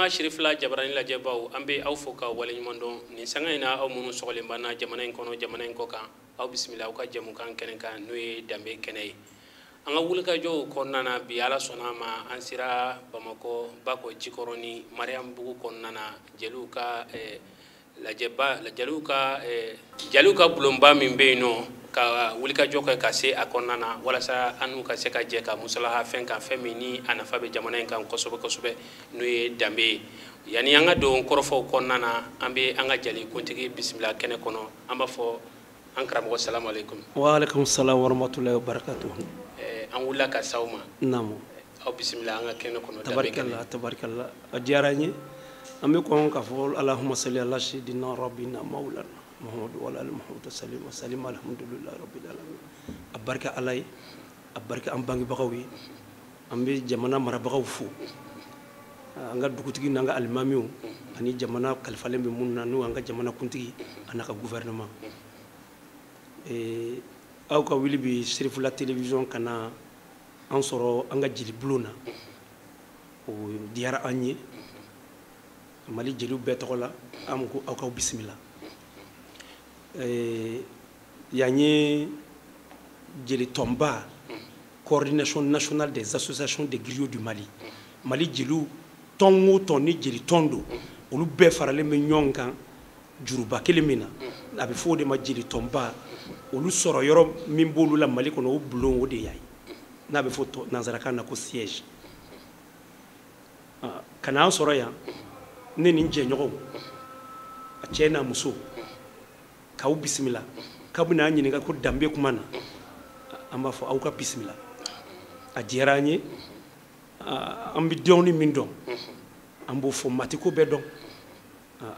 Balima Cherifla Jabarani lajɛbaw, an bɛ aw fo ka waleɲuman dɔn nin sanga in na. Aw minnu sɔgɔlen b'an na jamana in kɔnɔ, jamana in kɔ kan, aw bisimila aw ka jɛmukan kɛnɛ kan, n'o ye danbe kɛnɛ ye. An ka wulikajɔw kɔnɔna na bi, Ala sɔnna a ma, an sera Bamakɔ Bakɔ Jikɔrɔni Mariyamubugu kɔnɔna na, jeliw ka lajɛba, jeliw ka bulonba min bɛ yen nɔ, ka wulikajɔ kɛ ka se a kɔnɔna na, walasa an n'u ka se ka jɛ ka musalaha fɛn kan, fɛn min ni a nafa bɛ jamana in kan kosɛbɛ kosɛbɛ, n'o ye danbe ye. Yanni an ka don kɔrɔfɔw kɔnɔna na, an bɛ an ka jali kuntigi bisimila kɛnɛ kɔnɔ. An b'a fɔ an karamɔgɔ, salamu aleykum. Waaleykum salam warahmatulahi wabarakatuh. An wulila ka s'aw ma. Naamu. Aw bisimila an ka kɛnɛ kɔnɔ, danbe kɛnɛ. Tabarikala, tabarikala, a diyara n ye. An bɛ kɔn k'a fɔ alahuma sali ala sidina rabbina maulana muhammadu wa ala ali muhammadu salim wa salim, alhamdulillahi rabbil alamin. A barika Ala ye, a barika an bangebagaw ye. An bɛ jamana marabagaw fo, an ka dugutigi n'an ka alimamiw ani jamana kalifalen bɛ minnu na, n'o an ka jamana kuntigi a n'a ka gouvernement. Aw ka wuli bi Cherifla télévision ka na an sɔrɔ an ka jeli bulon na, o diyara an ye. Mali jeliw bɛɛ tɔgɔ la, an ko aw k'aw bisimila. Yan ye jeli tɔnba, Coordination nationale des associations des griots du Mali. Mali jeliw tɔn o tɔn ni jeli tɔn don, olu bɛɛ faralen bɛ ɲɔgɔn kan juruba kelen min na, a bɛ fɔ o de ma jeli tɔnba. Olu sɔrɔ yɔrɔ min b'olu la Mali kɔnɔ, o bulon, o de y'a ye, n'a bɛ fɔ nanzarakan na ko siège. Ka n'an sɔrɔ yan, ne ni n jɛɲɔgɔnw, a cɛ n'a muso, k'aw bisimila k'aw bɛna an ɲininka ko danbe kuma na, an b'a fɔ aw ka bisimila, a diyara an ye. An bɛ dɔɔni min dɔn, an b'o fɔ, maa tɛ ko bɛɛ dɔn.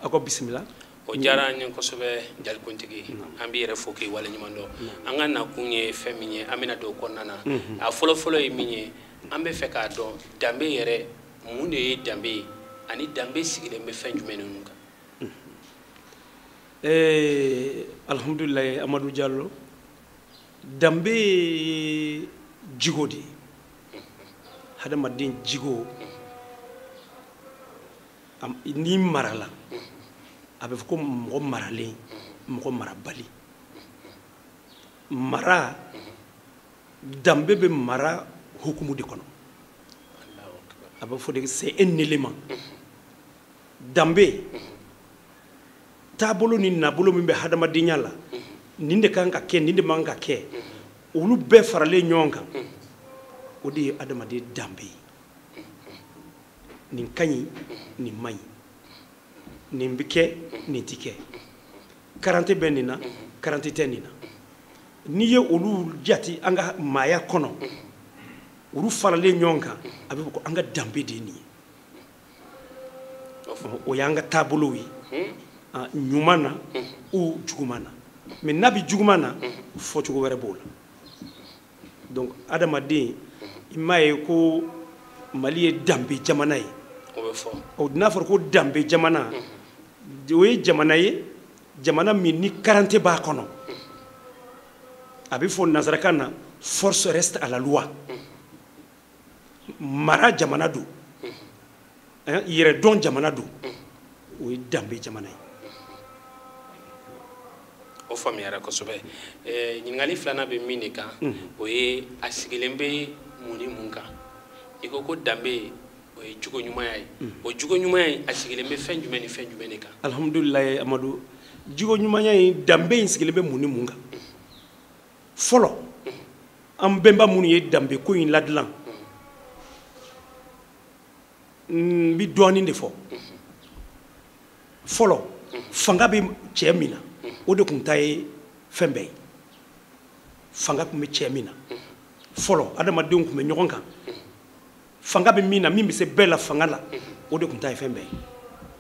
Aw ka bisimila. O diyara an ye kosɛbɛ, jalikuntigi. An b'i yɛrɛ fo k'i waleɲuman dɔn. An ka nakun ye fɛn min ye, an bɛna don o kɔnɔna na. A fɔlɔfɔlɔ ye min ye, an bɛ fɛ k'a dɔn danbe yɛrɛ, mun de ye danbe ye, ani danbe sigilen bɛ fɛn jumɛn ninnu kan? Alhamdulilayi, Amadu Jalo, danbe ye jigo de ye, hadamaden jigo. N'i marala, a bɛ fɔ ko mɔgɔ maralen, mɔgɔ marabali. Mara, danbe bɛ mara hukumu de kɔnɔ. A bɛ fɔ de c'est un élément. Danbe taabolo ni nabolo min bɛ hadamadenya la, nin de kan ka kɛ, nin de man ka kɛ, olu bɛɛ faralen ɲɔgɔn kan, o de ye adamaden danbe ye. Nin ka ɲi, nin man ɲi, nin bɛ kɛ, nin ti kɛ, karante bɛ nin na, karante tɛ nin na. N'i ye olu jate an ka maaya kɔnɔ, olu faralen ɲɔgɔn kan, a bɛ fɔ ko an ka danbe de ye nin ye. O y'an ka taabolow ye, ɲuman na ou juguman na. Mais n'a bɛ juguman na, fɔcogo wɛrɛ b'o la. Donc adamaden, i m'a ye ko Mali ye danbe jamana ye. O bɛ fɔ. Ɔ, n'a fɔra ko danbe jamana, o ye jamana ye, jamana min ni karante b'a kɔnɔ. A bɛ fɔ nanzarakan na force reste à la loi. Mara jamana don, yɛrɛdɔn jamana don, o ye danbe jamana ye. O faamuyara kosɛbɛ. Ɲininkali filanan bɛ min de kan, o ye a sigilen bɛ mun ni mun kan? I ko ko danbe, o ye jogo ɲumanya ye. O jogo ɲumanya in, a sigilen bɛ fɛn jumɛn ni fɛn jumɛn de kan? Alhamdulilayi, Amadu, jogo ɲumanya in, danbe in sigilen bɛ mun ni mun kan? Fɔlɔ, an bɛnba minnu ye danbe ko in ladilan, n bɛ dɔɔnin de fɔ. Fɔlɔ, fanga bɛ cɛ min na, o de tun ta ye fɛn bɛɛ ye. Fanga tun bɛ cɛ min na fɔlɔ, adamadenw tun bɛ ɲɔgɔn kan, fanga bɛ min na, min bɛ se bɛɛ la fanga la, o de tun ta ye fɛn bɛɛ ye.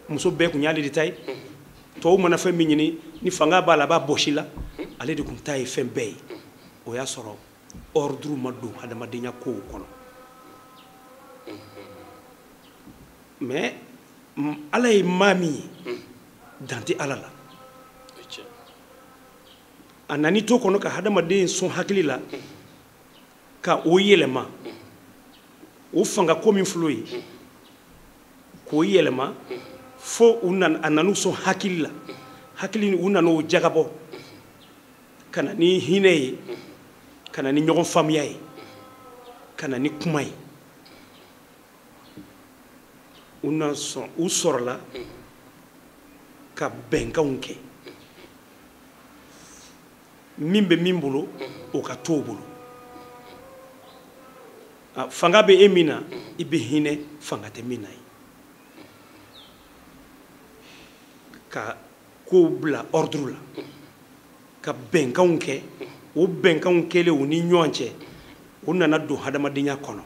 Muso bɛɛ tun y'ale de ta ye. Tɔw mana fɛn min ɲini, ni fanga b'a la, a b'a bɔsi la, ale de tun ta ye fɛn bɛɛ ye. O y'a sɔrɔ ordre ma don hadamadenya kow kɔnɔ. Mais Ala ye maa min ye, dan tɛ Ala la. A nan'i to kɔnɔ ka hadamaden sɔn hakili la, ka o yɛlɛma, o fanga ko min filɛ o ye, K'o yɛlɛma fo u nana, a nan'u sɔn hakili la. Hakili, u nan'o jagabɔ ka na ni hinɛ ye, ka na ni ɲɔgɔn faamuya ye, ka na ni kuma ye. U na sɔn, u sɔrɔla ka bɛnkanw kɛ. Min bɛ min bolo, o ka to o bolo. Fanga bɛ e min na, i bɛ hinɛ fanga tɛ min na ye. Ka kow bila ordre la, ka bɛnkanw kɛ. O bɛnkanw kɛlen u ni ɲɔgɔn cɛ, o nana don hadamadenya kɔnɔ.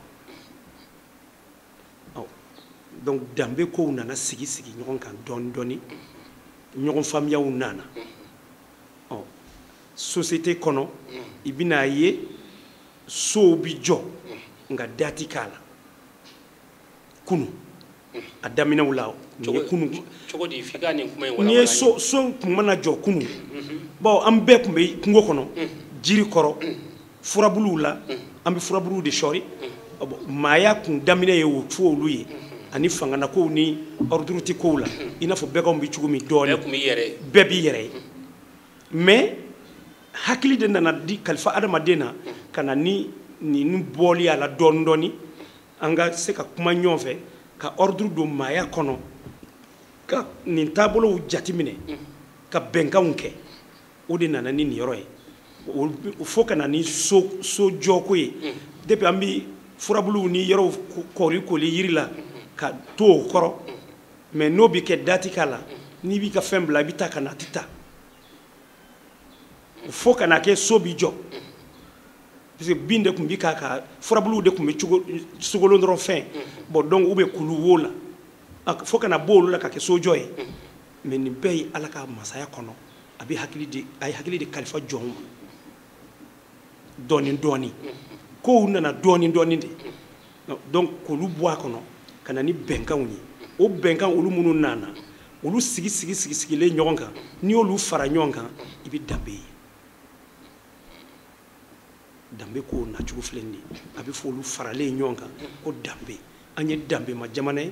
Donc danbe kow nana sigi sigi ɲɔgɔn kan dɔɔni dɔɔni, ɲɔgɔn faamuyaw nana. Société kɔnɔ, i bɛna ye sow bi jɔ, nka da ti k'a la. Kunu a daminɛw la, nin ye kunu. Cogo di f'i ka nin kuma in N'i ye so, so tun mana jɔ kunu, bawo an bɛɛ tun bɛ kungo kɔnɔ, jiri kɔrɔ, furabuluw la, an bɛ furabuluw de sɔri. Maaya kun daminɛ ye o fo olu ye, ani fanganakow ni ordre tɛ kow la, i n'a fɔ bɛganw bɛ cogo min dɔɔnin. Bɛɛ kun b'i yɛrɛ ye. Bɛɛ b'i yɛrɛ ye. Mais hakili de nana di kalifa adamaden na, ka na ni ninnu bɔli a la dɔɔnin dɔɔnin, an ka se ka kuma ɲɔgɔn fɛ, ka ordre don maaya kɔnɔ, ka nin taabolow jateminɛ, ka bɛnkanw kɛ. O de nana ni nin yɔrɔ ye. Fo ka na ni so jɔko ye. Depuis an bɛ furabuluw ni yɔrɔw kɔri koli yiri la ka to o kɔrɔ, mais n'o bɛ kɛ dati k'a la, n'i b'i ka fɛn bila, i bɛ taa ka na, a tɛ taa. Fo ka na kɛ so bɛ jɔ, parce que bin de tun bɛ k'a kan, furabuluw de tun bɛ cogo sogolon dɔrɔn fɛn. Bon, donc u bɛ kulu wo la, fo ka na bɔ olu la ka kɛ sojɔ ye. Mais nin bɛɛ ye Ala ka masaya kɔnɔ, a bɛ hakili di, a ye hakili de kalifa jɔnw ma dɔɔni dɔɔni. Kow nana dɔɔni dɔɔni de, donc k'olu bɔ a kɔnɔ ka na ni bɛnkanw ye. O bɛnkan olu minnu nana, olu sigi sigi sigi sigilen ɲɔgɔn kan, n'i y'olu fara ɲɔgɔn kan, i bɛ danbe ye. Danbe kow nacogo filɛ nin ye, a bɛ fɔ olu faralen ɲɔgɔn kan ko danbe. An ye danbe ma jamana ye.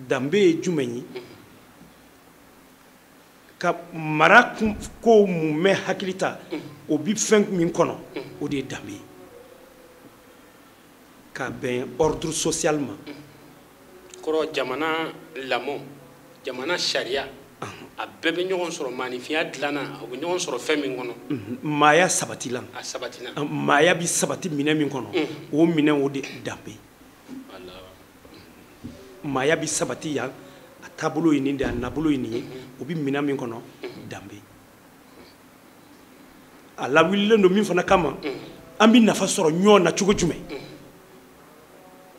Danbe ye jumɛn ye? Ka mara kow mumɛ hakili ta, o bi fɛn min kɔnɔ, o de ye danbe ye. Ka bɛn ordre social ma. Kɔrɔ jamana lamɔ, jamana sariya, a bɛɛ bɛ ɲɔgɔn sɔrɔ maaninfinya dilanna, a bɛ ɲɔgɔn sɔrɔ fɛn min kɔnɔ. Maaya sabatilan. A sabatilan. Maaya bɛ sabati minɛn min kɔnɔ, o minɛn o de danbe. Maaya bɛ sabati yan, a taabolo ye nin de ye, a nabolo ye nin ye, o bɛ minɛn min kɔnɔ, danbe. A lawulilen don min fana kama, an bɛ nafa sɔrɔ ɲɔgɔn na cogo jumɛn?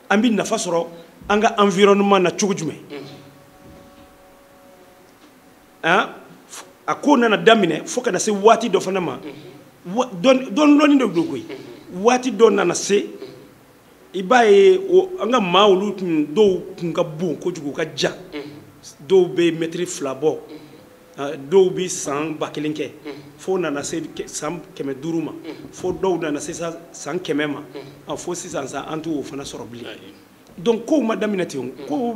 An bɛ nafa sɔrɔ an ka environnement na cogo jumɛn? A ko nana daminɛ fo ka na se waati dɔ fana ma. Dɔɔni dɔɔni de don koyi. Waati dɔ nana se, i b'a ye an ka maa olu tun, dɔw tun ka bon kojugu, u ka jan. Dɔw bɛ mɛtiri 2 bɔ, dɔw bɛ san 1000 kɛ, fo nana se san 500 ma, fo dɔw nana se san 100 ma, fo sisan sa an t'o fana sɔrɔ bilen. Donc kow ma daminɛ ten, kow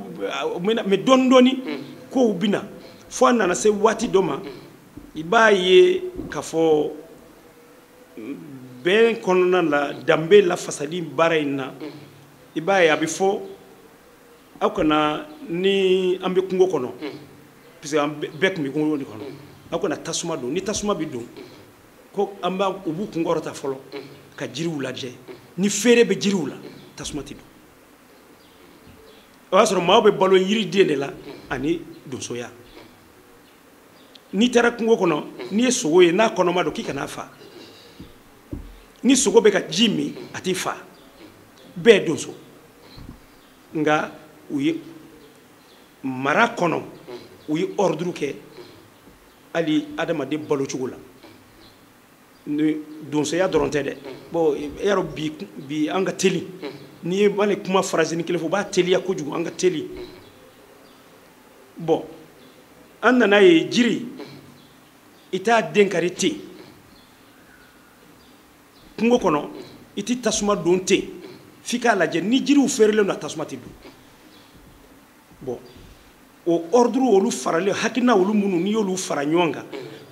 mais dɔɔni dɔɔni kow bɛ na, fo a nana se waati dɔ ma, i b'a ye k'a fɔ bɛn kɔnɔna la, danbe lafasali baara in na, i b'a ye a bɛ fɔ aw kana, ni an bɛ kungo kɔnɔ, parce que an bɛɛ tun bɛ kungo de kɔnɔ, aw kana tasuma don. Ni tasuma bɛ don, ko an b'a, u b'u kun kɔrɔta fɔlɔ ka jiriw lajɛ, ni feere bɛ jiriw la, tasuma tɛ don. O y'a sɔrɔ maaw bɛ balo yiriden de la ani donsoya. N'i taara kungo kɔnɔ, n'i ye sogo ye n'a kɔnɔma don, k'i kana fa. Ni sogo bɛ ka ji min, a t'i fa. Bɛɛ ye donso. Nka u ye mara kɔnɔ, u ye ordre kɛ hali adamaden balo cogo la. Ni donsoya dɔrɔn tɛ dɛ. Bon, e y'a dɔn bi an ka teli. N'i ye hali kuma phrase ni kelen fɔ, u b'a teliya kojugu, an ka teli. Bon, an nana ye jiri, i t'a den kari ten. Kungo kɔnɔ, i t'i tasuma don ten. F'i k'a lajɛ, ni jiriw feerelen don, a tasuma tɛ don. Bon, O ordre olu faralen, hakilina olu minnu n'i y'olu fara ɲɔgɔn kan,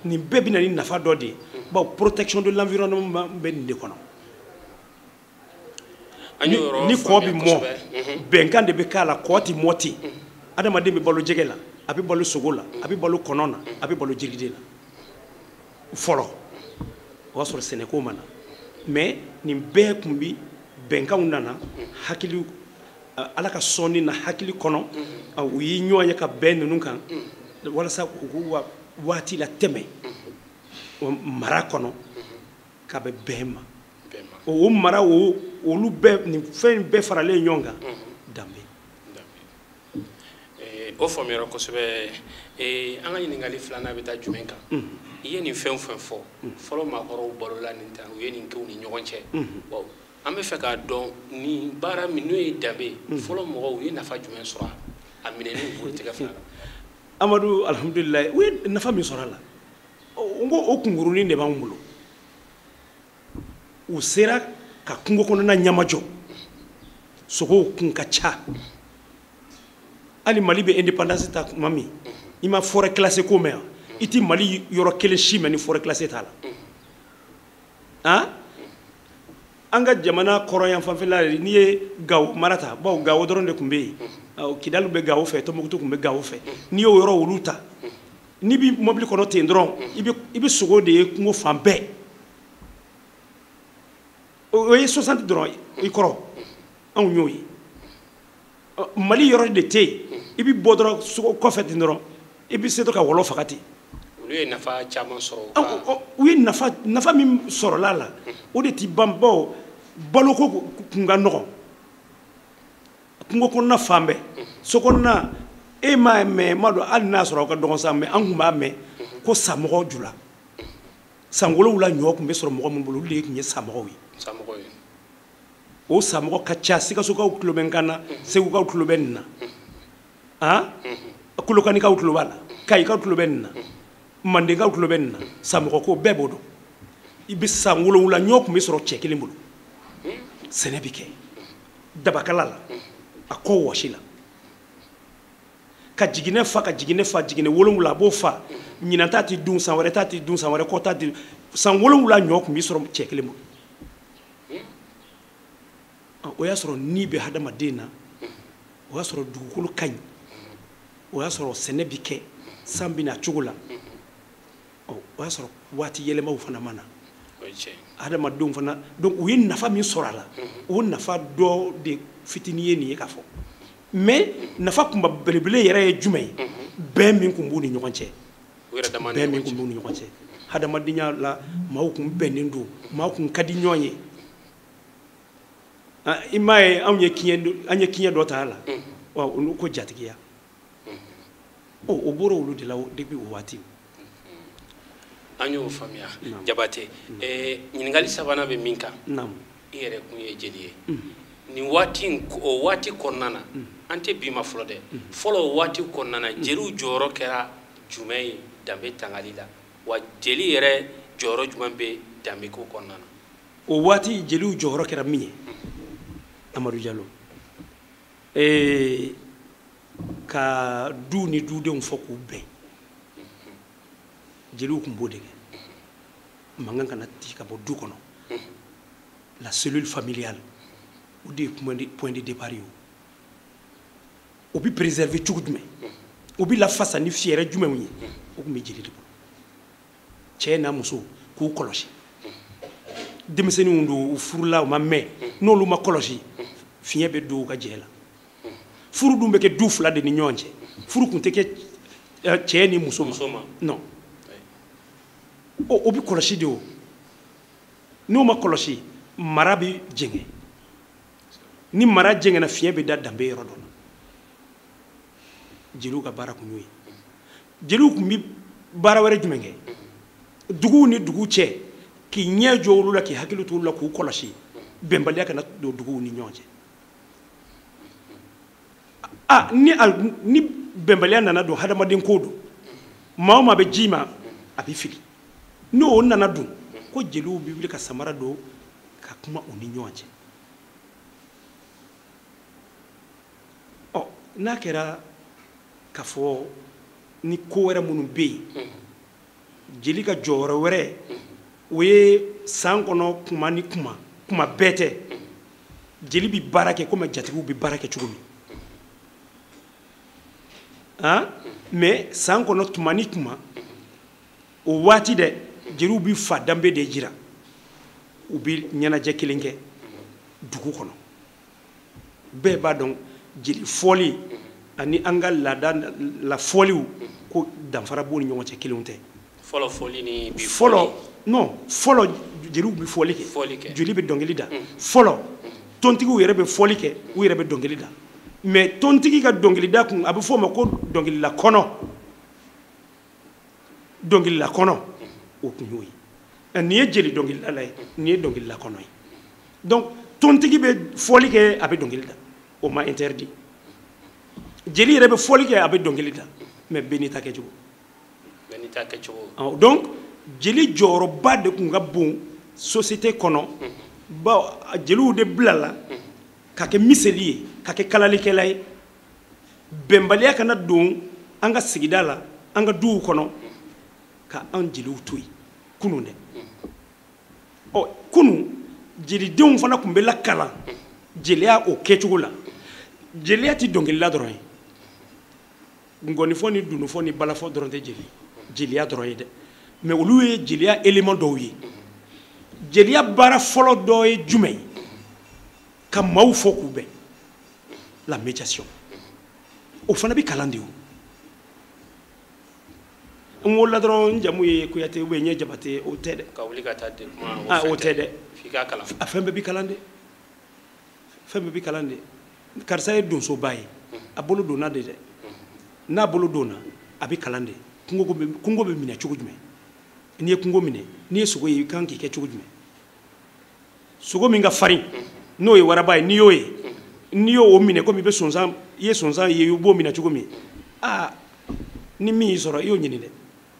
nin bɛɛ bɛ na ni nafa dɔ de ye. Bawo protection de l'environnement bɛ nin de kɔnɔ. Ni kɔ bɛ mɔ, bɛnkan de bɛ k'a la. Kɔ tɛ mɔ ten. Adamaden bɛ balo jɛgɛ la, a bɛ balo sogo la, a bɛ balo kɔnɔ na, a bɛ balo jiriden na. Fɔlɔ o y'a sɔrɔ sɛnɛko ma na, mais nin bɛɛ tun bɛ bɛnkanw nana hakili Ala ka sɔnni na hakili kɔnɔ. U ye ɲɔgɔn ye ka bɛn ninnu kan walasa u k'u waati la tɛmɛ mara kɔnɔ ka bɛn bɛn ma. O mara o olu bɛɛ nin fɛn bɛɛ faralen ɲɔgɔn kan danbe. O faamuyara kosɛbɛ. An ka ɲininkali filanan bɛ taa jumɛn kan? I ye nin fɛn fɛn fɔ, fɔlɔ maakɔrɔw balola nin ta, u ye nin kɛ u ni ɲɔgɔn cɛ. An bɛ fɛ k'a dɔn nin baara min n'o ye danbe, fɔlɔ mɔgɔw u ye nafa jumɛn sɔrɔ a minɛni bolo tɛgɛ fila la? Amadu, alhamdulilayi, u ye nafa min sɔrɔ a la, n ko o kunkurunin de b'anw bolo. U sera ka kungo kɔnɔna ɲamajɔ, sogow kun ka ca. Hali Mali bɛ indépendance ta tuma min, i ma forêt classée ko mɛn wa? I ti Mali yɔrɔ kelen si mɛn ni forêt classée t'a la. Han, an ka jamana kɔrɔyan fanfɛla, n'i ye Gawo mara ta, bawo Gawo dɔrɔn de tun bɛ yen, Kidali bɛ Gawo fɛ, Tɔnbukutu tun bɛ Gawo fɛ. N'i y'o yɔrɔ olu ta, n'i bɛ mobili kɔnɔ ten dɔrɔn, i bɛ sogo de ye kungo fan bɛɛ. O ye 60 dɔrɔn i kɔrɔ, anw y'o ye. Mali yɔrɔ de tɛ yen, i bɛ bɔ dɔrɔn sogo kɔfɛ ten dɔrɔn, i bɛ se dɔrɔn ka wɔlɔ faga ten. Olu ye nafa caman sɔrɔ. U ye nafa min sɔrɔla la, o de ti ban. Bawo baloko kun ka nɔgɔn kungo kɔnɔna fan bɛɛ, so kɔnɔna e m'a mɛn, m'a dɔn hali n'a sɔrɔ aw ka dɔgɔn sa, mɛ an tun b'a mɛn ko samɔgɔ jula san 7 ɲɔ tun bɛ sɔrɔ mɔgɔ min bolo, olu de tun ye samɔgɔw ye. O samɔgɔ ka ca. Sikasokaw tulo bɛ n kan na, Segukaw tulo bɛ nin na, han, Kolokanikaw tulo b'a la, Kayikaw tulo bɛ nin na, Mandenkaw tulo bɛ nin na. Samɔgɔ ko bɛɛ b'o dɔn. I bɛ san 7 ɲɔ tun bɛ sɔrɔ cɛ kelen bolo. Sɛnɛ bɛ kɛ dabakala la, a kɔ wɔsi la, ka jiginɛ fa, ka jiginɛ fa, jiginɛ 7 a b'o fa. Ɲinan ta ti dun, san wɛrɛ ta ti dun, san wɛrɛ kɔ ta ti. San 7 ɲɔ tun bɛ sɔrɔ cɛ kelen bolo. O y'a sɔrɔ ni bɛ hadamaden na, o y'a sɔrɔ dugukolo ka ɲi, o y'a sɔrɔ sɛnɛ bɛ kɛ, san bɛ na cogo la, o y'a sɔrɔ waati yɛlɛmaw fana ma na. Hadamadenw fana, donc u ye nafa min sɔrɔ a la, o nafa dɔ de fitinin ye nin ye k'a fɔ. Mais nafa kunba belebele yɛrɛ ye jumɛn ye? Bɛn min tun b'u ni ɲɔgɔn cɛ. Bɛn min tun b'u ni ɲɔgɔn cɛ. Hadamadenya la, maaw tun bɛnnen don, maaw tun ka di ɲɔgɔn ye. I m'a ye, anw ye kiɲɛ dɔ ta a la, wa olu ko jatigiya. O bɔra olu de la depuis o waati. An y'o faamuya Jabate. Ɲininkali sabanan bɛ min kan, i yɛrɛ kun ye jeli ye. Nin waati, o waati kɔnɔna na, an tɛ bi ma fɔlɔ dɛ, fɔlɔ o waati kɔnɔna na, jeliw jɔyɔrɔ kɛra jumɛn ye danbe tangali la? Wa jeli yɛrɛ jɔyɔrɔ jumɛn bɛ danbe ko kɔnɔna na? O waati jeliw jɔyɔrɔ kɛra min ye, Amadu Jalo, ka du ni dudenw fɔ k'u bɛn, jeliw tun b'o de kɛ. Mankan kana ci ka bɔ du kɔnɔ. La cellule familiale, o de ye point de départ ye. O bɛ préserver cogo jumɛn? O bɛ lafasa ni fɛɛrɛ jumɛnw ye? O tun bɛ jeli de bolo. Cɛ n'a muso k'u kɔlɔsi. Denmisɛnninw don, u furula, u ma mɛn, n'olu ma kɔlɔsi, fiɲɛ bɛ don u ka jɛ la. Furu dun bɛ kɛ du fila de ni ɲɔgɔn cɛ. Furu tun tɛ kɛ cɛ ni muso ma. Non. O bɛ kɔlɔsi de o. N'o ma kɔlɔsi, mara bɛ jɛngɛ. Ni mara jɛngɛnna, fiɲɛ bɛ da danbe yɔrɔ dɔ la. Jeliw ka baara tun y'o ye. Jeliw tun bɛ baara wɛrɛ jumɛn kɛ? Duguw ni dugu cɛ, k'i ɲɛ jɔ olu la, k'i hakili to olu la, k'u kɔlɔsi, bɛnbaliya kana don duguw ni ɲɔgɔn cɛ. Ni bɛnbaliya nana don, hadamaden ko don, maa o maa bɛ ji ma, a bɛ fili. N'o nana don, ko jeliw bɛ wuli ka samara don ka kuma u ni ɲɔgɔn cɛ. Ɔ, n'a kɛra K'a fɔ ni ko wɛrɛ minnu bɛ yen, jeli ka jɔyɔrɔ wɛrɛ, o ye san kɔnɔ kuma ni kuma, kuma bɛɛ tɛ. Jeli bɛ baara kɛ komi jatigiw bɛ baara kɛ cogo min. Han? Mais san kɔnɔ tuma ni tuma, o waati dɛ, jeliw bɛ fa danbe de jira. U bɛ ɲɛnajɛ kelen kɛ dugu kɔnɔ. Bɛɛ b'a dɔn jeli fɔli ani an ka laada la fɔliw ko danfara b'u ni ɲɔgɔn cɛ, kelenw tɛ. Fɔlɔ fɔli ni bi fɔlɔ, fɔli. Non, fɔlɔ jeliw bɛ fɔli kɛ. Fɔli kɛ. Jeli bɛ dɔnkili da. Fɔlɔ tontigiw yɛrɛ bɛ fɔli kɛ, u yɛrɛ bɛ dɔnkili da. Mais tontigi ka dɔnkilida kun, a bɛ fɔ o ma ko dɔnkilila kɔnɔ. Dɔnkilila kɔnɔ, o kun y'o ye. Nin ye jeli dɔnkilidala ye, nin ye dɔnkilila kɔnɔ ye. Donc tontigi bɛ fɔli kɛ, a bɛ dɔnkili da, o ma interdit. Jeli yɛrɛ bɛ fɔli kɛ, a bɛ dɔnkili da, mais bɛɛ n'i ta kɛcogo. Bɛɛ n'i ta kɛcogo. Donc jeli jɔyɔrɔba de kun ka bon société kɔnɔ. Bawo jeliw de bilala ka kɛ miseli ye, ka kɛ kalalikɛla ye. Bɛnbaliya kana don an ka sigida la, an ka duw kɔnɔ, ka an jeliw to yen kunun dɛ. Ɔ, kunun jelidenw fana tun bɛ lakalan jeliya o kɛcogo la. Jeliya tɛ dɔnkilila dɔrɔn ye. Ngɔnifɔ ni dununfɔ ni balafɔ dɔrɔn tɛ jeliya dɔrɔn ye dɛ. Mais olu ye jeliya élément dɔw ye. Jeliya baara fɔlɔ dɔ ye jumɛn ye? Ka maaw fɔ k'u bɛn. La médiation. O fana bɛ kalan de o. N wolola dɔrɔn n jamu ye Kuyate ou bien n ye Jabate, o tɛ dɛ. Ka wuli ka taa de kuma, o Ah, fɛn o tɛ tɛ. dɛ. F'i k'a kalan. A fɛn bɛɛ bɛ kalan de. Fɛn bɛɛ bɛ kalan de. Karisa ye donsoba ye. A bolo donna de dɛ. N'a bolo donna, a bɛ kalan de. Kungo bɛ minɛ cogo jumɛn? N'i ye kungo minɛ, n'i ye sogo ye, i kan k'i kɛ cogo jumɛn? Sogo min ka farin, n'o ye waraba ye, n'i y'o ye, n'i y'o minɛ komi i bɛ sonsan, i ye sonsan ye, i b'o minɛ cogo min? Aa, ni min y'i sɔrɔ, i y'o ɲini dɛ.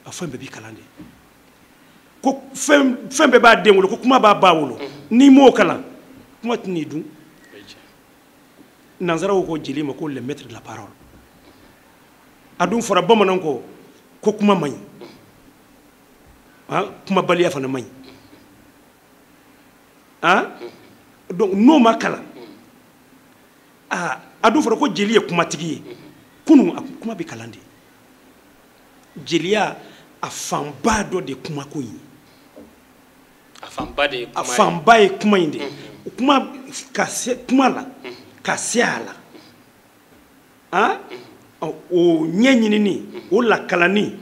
A fɛn bɛɛ b'i kalan de. Ko fɛn bɛɛ b'a den wolo, ko kuma b'a ba wolo. N'i m'o kalan, kuma tɛn'i dun. Nanzaraw ko jeli ma ko le maître de la parole. A dun fɔra bamananw kɔ ko kuma man ɲi. Han, kumabaliya fana man ɲi. Han? Donc n'o ma kalan, aa, a dun fɔra ko jeli ye kumatigi ye. Kunun, a kuma bɛ kalan de. Jeliya a fanba dɔ de ye kumako in ye. A fanba de ye A kuma ye. fanba ye kuma in de ye. Kuma, ka se kuma la, ka se a la. Han? Ɔ, o ɲɛɲinini, o lakalanni,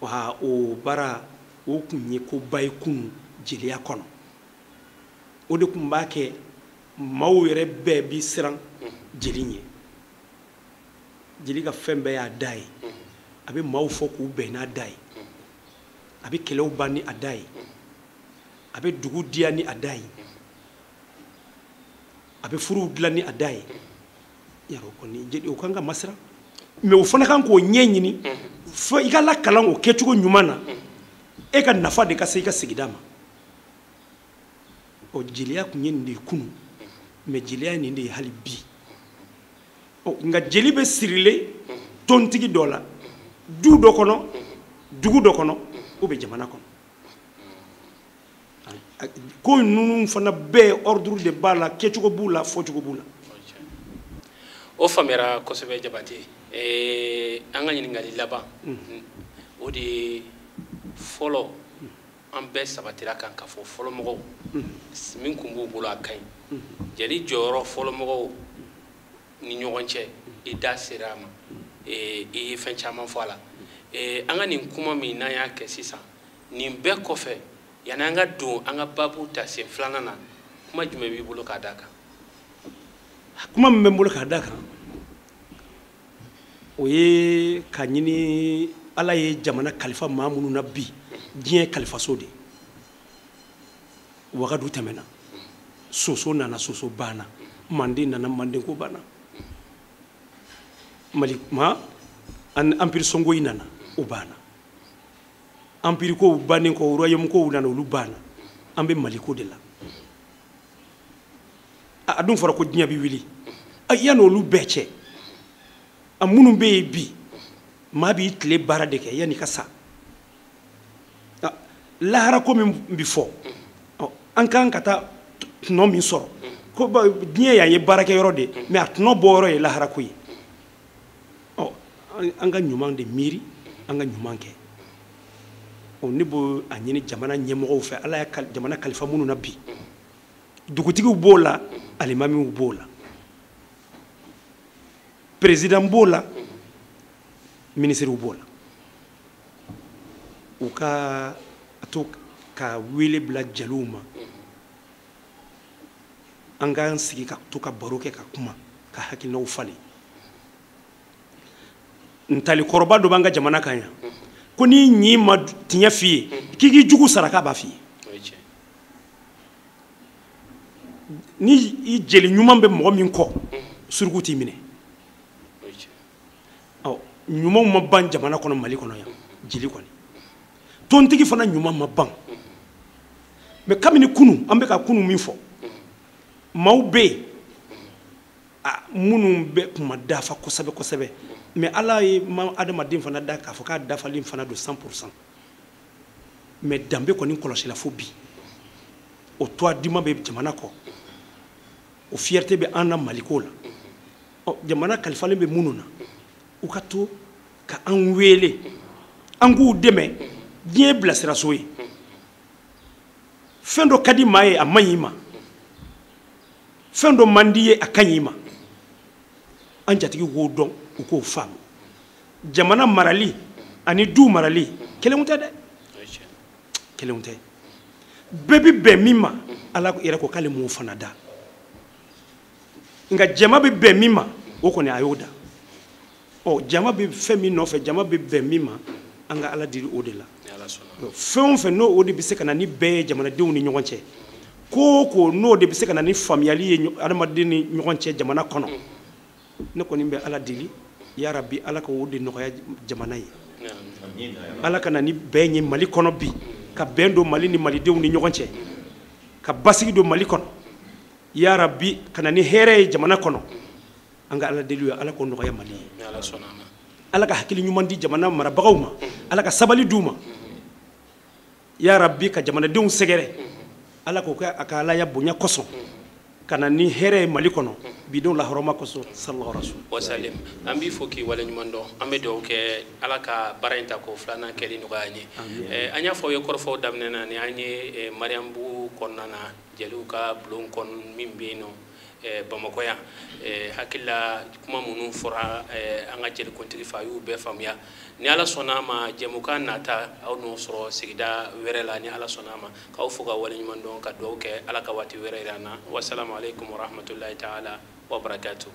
wa o baara, o kun ye koba ye kunun jeliya kɔnɔ. O de kun b'a kɛ maaw yɛrɛ bɛɛ bi siran jeli ɲɛ. Jeli ka fɛn bɛɛ y'a da ye. A bɛ maaw fɔ k'u bɛn n'a da ye. A bɛ kɛlɛw ban ni a da ye. A bɛ dugu diya ni a da ye. A bɛ furuw dilan ni a da ye. Yarɔ kɔni, jeli, o kan ka masira. Mais o fana kan k'o ɲɛɲini fo i ka lakalan o kɛcogo ɲuman na. E ka nafa de ka se i ka sigida ma. Ɔ, jeliya kun ye nin de ye kunun, mais jeliya ye nin de ye hali bi. Ɔ, nka jeli bɛ sirilen tontigi dɔ la, du dɔ kɔnɔ, dugu dɔ kɔnɔ, ou bien jamana kɔnɔ. Ko ninnu fana bɛɛ ordre de b'a la, kɛcogo b'u la, fɔcogo b'u la. O faamuyara kosɛbɛ, Jabate. An ka ɲininkali laban, o de ye fɔlɔ an bɛɛ sabatira kan k'a fɔ fɔlɔmɔgɔw min kun b'u bolo a ka ɲi. Jeli jɔyɔrɔ fɔlɔmɔgɔw ni ɲɔgɔn cɛ, i da sera a ma, i ye fɛn caman fɔ a la. An ka nin kuma min n'an y'a kɛ sisan, nin bɛɛ kɔfɛ, yanni an ka don an ka baabu ta sen filanan na, kuma jumɛn b'i bolo k'a d'a kan? Kuma min bɛ n bolo k'a d'a kan, o ye ka ɲini Ala ye jamana kalifa maa minnu na bi, diɲɛ kalifaso de. Wagadu tɛmɛna, soso nana, soso banna, manden nana, manden ko banna, Mali ma an empire Songoyi nana, o banna, empire kow bannen kɔ, royaume kow nana, olu banna. An bɛ Mali ko de la. A dun fɔra ko diɲɛ bɛ wuli. Yanni olu bɛɛ cɛ, A minnu bɛ yen bi, maa b'i tile baara de kɛ yanni i ka sa. Lahara ko min bɛ fɔ, an kan ka taa tɔnɔ min sɔrɔ, ko diɲɛ yan ye baarakɛyɔrɔ de ye, mais a tɔnɔ bɔyɔrɔ ye lahara ko ye. Ɔ, an ka ɲuman de miiri, an ka ɲuman kɛ. Ɔ, ne b'o a ɲini jamana ɲɛmɔgɔw fɛ, Ala ye jamana kalifa minnu na bi, dugutigiw b'o la, alimamiw b'o la, président b'o la, minisiriw b'o la, u ka to ka wele bila jeliw ma, an k'an sigi ka to ka baro kɛ, ka kuma, ka hakilinaw falen. Ntalikɔrɔba dɔ b'an ka jamana kan yan, ko n'i ɲi ma tiɲɛ f'i ye, k'i k'i jugu sara k'a b'a f'i ye. Ni i jeli ɲuman bɛ mɔgɔ min kɔ, suruku t'i minɛ. Ɔ, ɲumanw ma ban jamana kɔnɔ, Mali kɔnɔ yan, jeli kɔni. Tontigi fana ɲuman ma ban. Mais kabini kunu, an bɛ ka kunu min fɔ, maaw bɛ yen minnu bɛ kuma dafa kosɛbɛ kosɛbɛ, mais Ala ye ma adamaden fana da k'a fɔ k'a dafalen fana don 100%. Mais danbe kɔni kɔlɔsila fo bi. O toit dima bɛ jamana kɔ, o fierté bɛ an na Maliko la. Ɔ, jamana kalifalen bɛ minnu na, u ka to ka an wele, an k'u dɛmɛ. Diɲɛ bilasiraso ye. Fɛn dɔ ka di maa ye, a man ɲi i ma. Fɛn dɔ man di ye, a ka ɲi i ma. An jatigiw k'o dɔn, u k'o faamu. Jamana marali ani du marali kelenw tɛ dɛ, kelenw tɛ. Bɛɛ bi bɛn min ma, Ala yɛrɛ ko k'ale m'o fana da. Nka jama bɛ bɛn min ma, o kɔni a y'o da. Ɔ, jama bɛ fɛn min nɔfɛ, jama bɛ bɛn min ma, an ka Ala deli o de la. Fɛn o fɛn n'o o de bɛ se ka na ni bɛɛ ye jamanadenw ni ɲɔgɔn cɛ, ko o ko n'o de bɛ se ka na ni faamuyali ye adamaden ni ɲɔgɔn cɛ jamana kɔnɔ, ne kɔni bɛ Ala deli, yarabi Ala ka o de nɔgɔya jamana ye. Ala ka na ni bɛn ye Mali kɔnɔ bi, ka bɛn don Mali ni malidenw ni ɲɔgɔn cɛ, ka basigi don Mali kɔnɔ, yarabi ka na ni hɛrɛ ye jamana kɔnɔ. An ka Ala deli ye, Ala k'o nɔgɔya Mali ye. Ala ka hakili ɲuman di jamana marabagaw ma, Ala ka sabali d'u ma, yarabi ka jamanadenw sɛgɛrɛ, Ala k'o kɛ a ka Alaya bonya kosɔn, ka na ni hɛrɛ ye Mali kɔnɔ bidenw la hɔrɔma kosɔn, sallallahu alaihi wa sallam. An b'i fo k'i waleɲuman dɔn, an bɛ dugawu kɛ Ala ka baara in ta k'o filanan kɛli nɔgɔya an ye. An y'a fɔ aw ye kɔrɔfɔw daminɛ na, ni an ye Mariyamubugu kɔnɔna na, jeliw ka bulon kɔnɔ min bɛ yen nɔ Bamakɔ yan. Hakilila kuma minnu fɔra an ka jelikuntigi fɛ, a y'u bɛɛ faamuya. Ni Ala sɔnna a ma, jɛmukan nata aw n'o sɔrɔ sigida wɛrɛ la, ni Ala sɔnna a ma. K'aw fo ka waleɲuman dɔn, ka dugawu kɛ Ala ka waati wɛrɛ yira an na. Wasalamu aleykum warahmatulahi taala wabarakatuhu.